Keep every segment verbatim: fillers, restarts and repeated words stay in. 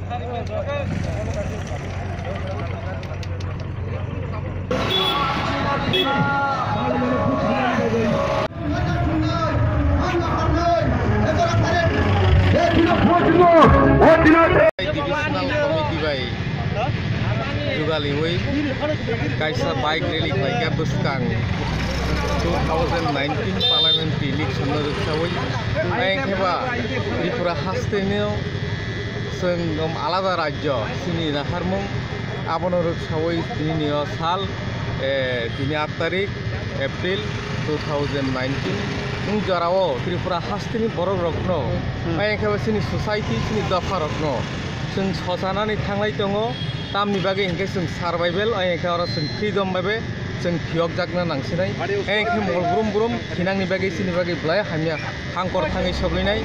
Divisional Committee bai jugali wi kaisa bike rally khlaikha bwskang two thousand nineteen parliamentary election no rwksawi. Ayang khe ba Tripura haste no chwng alada rajyo chini naharmung abono rwksawi tini o sal, eh, tini aat tarik April two thousand nineteen. Nwng jorao Tripura hasteni borok rokno, hmm, ayang khe ba chini society, chini dopha rokno chwng sochanani thanglai tongo. Tamni bagwi hinkhe chwng survival, ayang khe oro chwng freedom bai bai chwng phiyokjakna nangsinai. Ayang khe mol brum brum thinangni bagwi chini bagwi belai hamya hangkor thangwi sogwinai.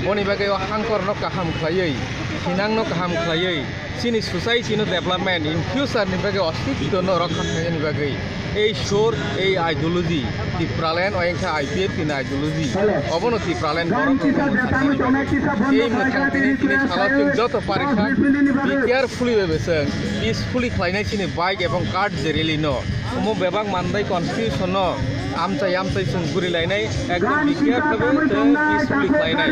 Boni bagwi o hangkorno kaham khlaiwi, thinangno kaham khlaiwi, chini society no development in future ni bagwi, ostitto no rokha khainani bagwi ei sur, ei ideology, Tipraland, o wngkha I P F T ni ideology, obono Tipraland borok rok no mwthangmani bagwi. Ei mwthang tini, tini salo chwng joto parisa be carefully bai bo chwng peacefully khlainai chini bike ebong cart je rally no. Omo bebak mandai constitution no amchai amchai chwng guri lainai, ekdom be carefully bai chwng peacefully khlainai.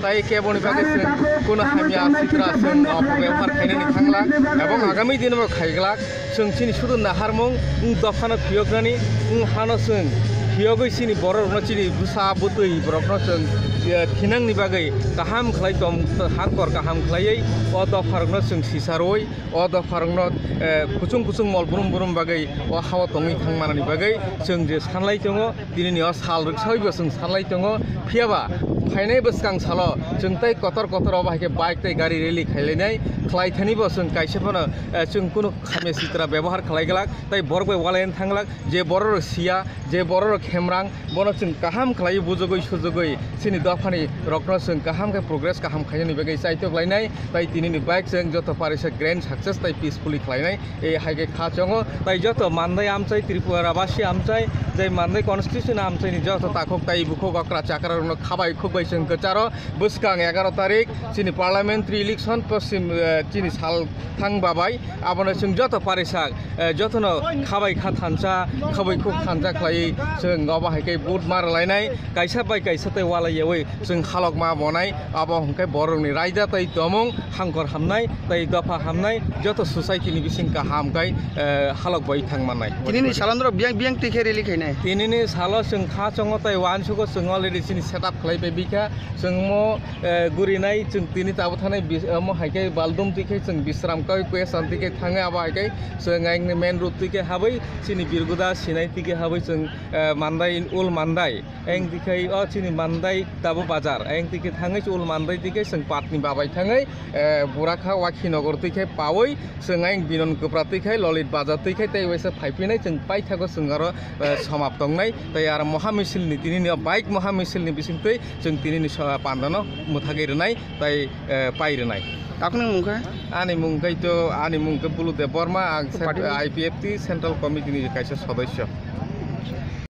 Tai keboni bagwi chwng kuno hamya sitra chwng no bebhar khainani thangla, ebong agami dino bo khaiglak. Chwng chini sudu naharmung, wng dophano phiyoknani, wng hano chwng phiyogwi chini borok rokno, chini bwsa bwtwi borokno chwng, eh, thinangni bagwi kaham khlai tom, hangkor kaham khlaiwi o dopha rokno chwng sisarwi. O dopharokno, eh, kuchung kuchung mol brum brum bagwi o hao tongwi thang manani bagwi chwng je sanlai tongo, tinini o sal rwksawi bo chwng sanlai tongo. Phiya ba phainai bwskang salo chwng tei kotor kotor obo hai khe bike tei gari rally khailainai khlai thani bo chwng kaisa phano, eh, chwng kunu hamya sitra bebohar khlai glak tei borok bai walai thang glak, je borok rok siya, je borok rok khemrang, bono chwng kaham khlaiwi bujugwi sujugwi chini dophani rokno chwng kaham khe progress kaham khainani bagwi chaitok lainai. Tai tinini bike chwng joto parisa grand success tai peacefully khlainai. E hai khe kha chongo tai joto mandai amchai, Tripura basi amchai, jai mandai constitution amchaini joto takhuk tai bukhuk okra chakra rokno khabai khukbai chwng kwcharo bwskang egaroh tarik chini parliamentary election poschim, eh, chini sal thang babai abono chwng joto parisa eh, jotono khabai kha thansa, khabai khuk thansa khlaiwi chwng obo hai khe vote ma rwlainai, kaisa bai kaisa tei walai yaui chwng halok ma bonai, abo hwnkhe borokni raida tei tomung hangkor hamnai tei dopha hamnai, joto society ni bising kaham khai, eh, halok bai thang mannai. Tinini salon rok biyang biyang twi khe rally khainai. Tinini salo chwng kha chongo tei uansugo chwng already chini setup khlai bai bikha, chwng mo eh, gurinai chwng tini tabuk thanai bis-, omo hai khe Baldum twi khe chwng Bisram Kawi Kuya Santi khe thangwi abo hai khe chwng ayang ni main road twi khe habwi chini Birguda Sinai twi khe habwi chwng, eh, Mandai, Old Mandai. Ayang twi khe o chini Mandai tabuk bazar. Ayang twi khe thangwi Old Mandai twi khe chwng Patni Babai thangwi, eh, Burakha Wakhinagar twi khe pawi chwng ayang Binon Kwpra twi khe Lolit Bazar twi khe tei waisa phaiphinai chwng paithago chwng aro, eh, somap tongnai. Tei aro moha misil ni tini ni o bike moha misil ni bisingtwi chwng tini ni so-, panda no mwthagwi rwnai tei, eh, pai rwnai. Takuni mung khe? Ani mung khe to, ani mung khe Bulu Debbarma, ang Party ni? I P F T Central Committee ni kaisa sodosyo.